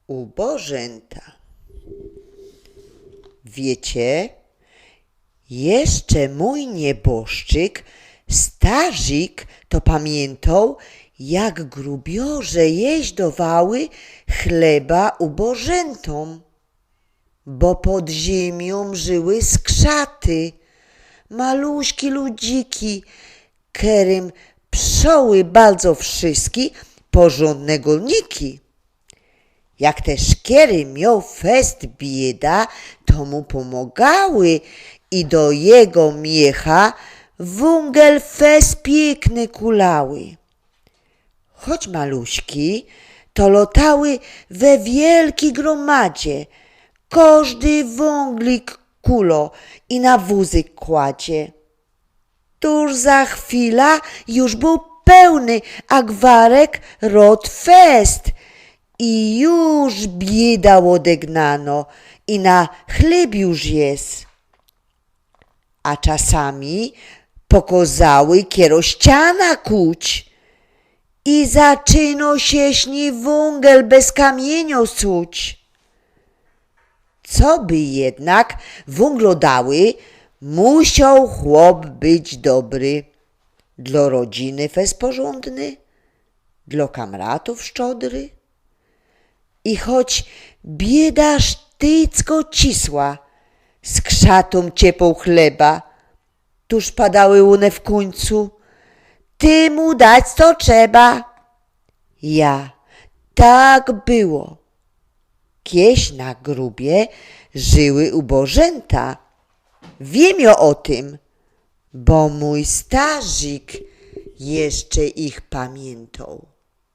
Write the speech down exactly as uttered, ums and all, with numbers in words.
Ubożynta. Wiycie, jeszcze mōj nieboszczyk, starzik, to pamiyntōł, jak grubiŏrze jeść dowały chleba ubożyntōm, bo pod ziymiōm żyły skrzaty, maluśki ludziki, kerym przoły bardzo wszyjski porzōndne golniki. Jak te szkiery mioł fest bieda, to mu pōmogały i do jego miecha wōngel fest piykny kulały. Choć maluśki, to lotały we wielkij gromadzie, kożdy wōnglik kulo i na wōzyk kładzie. Tuż za chwila już bōł pełny, a gwarek rot fest. I już bieda ôdegnano, i na chleb już jest. A czasami pokozały kierościana kuć i zaczyno sie śni wōngel bez kamiyniŏ suć. Coby jednak wōnglodały, musioł chłop być dobry, dlo rodziny fest porzōndny, dlo kamratōw szczodry. I choć bieda sztycko cisła, skrzatōm ciepōł chleba, tuż padały ône w kōńcu: „Ty mu dać co trzeba”. Ja, tak było. Kieś na grubie żyły ubożynta. Wiym jo ô tym, bo mōj starzik jeszcze ich pamiyntōł.